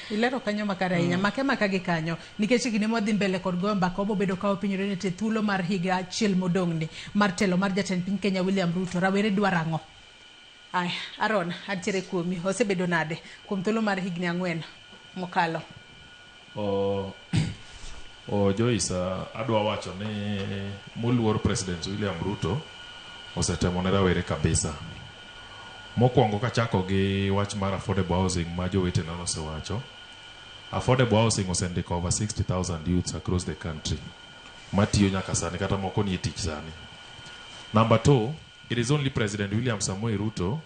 Ilero kanyo makare ahinya. Make maka gi kanyo. Nikech e kinde mwadhi mbele kod goyo mbaka wabobedo ka wapenjore ni to thuolo mar higa achiel modong'ni mar telo mar jatend piny Kenya William Ruto, rawere dwaro ang'o? Aya, Aaron, antiere kuomi. Osebedo nade kuom thuolo mar higni 4 mokalo? O Joyce, adwa wacho ni moluor President William Ruto osetemo ne rawere kabisa. Mokwongo kachako gi wach mar affordable housing ma jowetena nosewacho. Affordable housing osendiko over 60,000 youths across the country matiyo nyaka sani, kata moko nie tich sani. Number two, it is only President William Samoei Ruto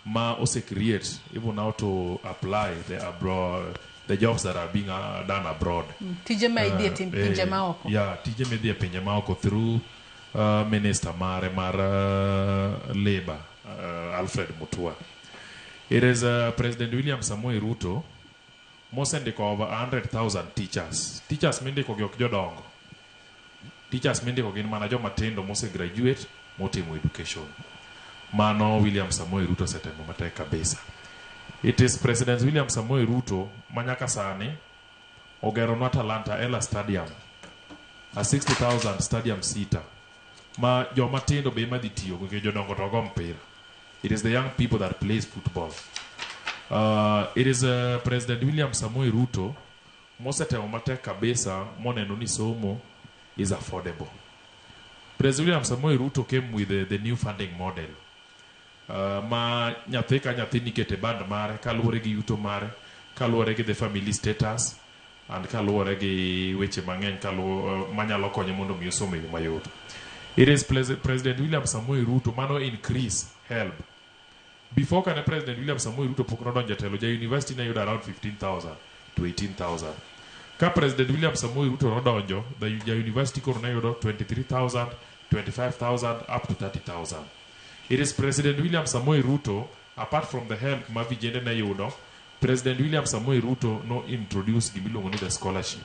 ma ose create even how to apply the abroad, the jobs that are being done abroad. Tije ma idhi e tim pinje maoko. Yeah, tije midhi e pinje maoko through minister mare mar labor, Alfred Mutua. It is President William Samoei Ruto mosendiko over 100,000 teachers. Teachers mindiko gi ok jodongo. Teachers mindiko gin mana joma tindo mose graduate motimo education. Mano William Samoei Ruto osetemo matek kabisa. It is President William Samoei Ruto ma nyaka sani ogeronwa Talanta Ela Stadium, a 60,000 stadium seater ma joma tindo be ema dhi tiyogo nikech jodongo to go mpira. It is the young people that plays football. It is President William Samoei Ruto mosetemo matek kabisa moneno ni somo is affordable. President William Samoei Ruto came with the new funding model ma nyathi ka nyathi nikete band mare kaluwore gi yuto mare, kaluwore gi the family status and kaluwore gi weche mang'eny manyalo konye mondo mi osom e yo mayot. It is President William Samoei Ruto mano increase HELB. Before kane President William Samoei Ruto pok nodonjo e telo, ja university ne yudo around 15,000 to 18,000. Ka President William Samoei Ruto nodonjo, ja university koro ne yudo 23,000, 25,000 up to 30,000. It is President William Samoei Ruto, apart from the help ma vijende ne yudo, President William Samoei Ruto no introduce gimiluongo ni the scholarship.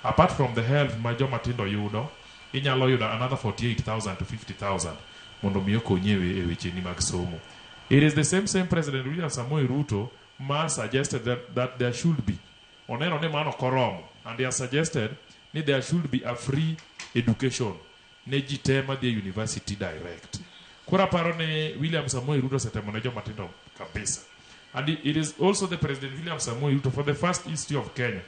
Apart from the help ma joma tindo yudo, inyalo yudo another 48,000 to 50,000 mondo mi okonyi e wecheni mag somo. It is the same President William Samoei Ruto ma suggested that there should be, oneno ni mano koromo, and he has suggested ni there should be a free education ne ji te madhi e university direct. Koro aparo ni William Samoei Ruto osetemo ne joma tindo kabisa. And it is also the President William Samoei Ruto for the first history of Kenya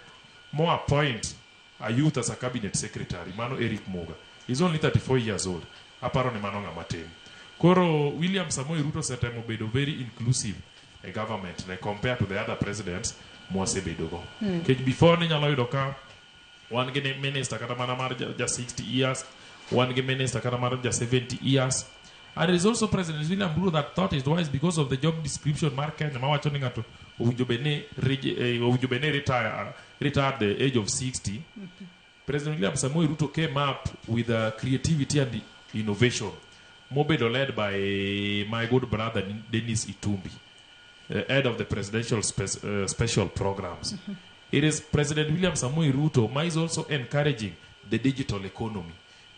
mo appoint a youth as a cabinet secretary, mano Eric Muga. He's only 34 years old. Aparo ni mano ng'ama tin. Koro William Samoei Ruto osetemo bedo very inclusive e government ne compared to the other presidents mwasebedogo. Nikech before ninyalo yudo ka wan gi minister kata mana mar ja 60 years, wan gi minister kata mar ja 70 years. And it is also President William Ruto that thought it wise because of the job description mar Kenya mawacho ni ng'ato owinjo bed ni owinjo bed ni retire at the age of 60. President William Samoei Ruto came up with creativity and innovation mobedo led by my good brother Dennis Itumbi, head of the presidential special programs. It is President William Samoei Ruto ma is also encouraging the digital economy,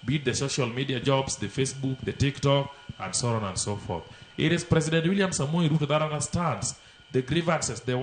be it the social media jobs, the Facebook, the TikTok, and so on and so forth. It is President William Samoei Ruto that understands the grievances, the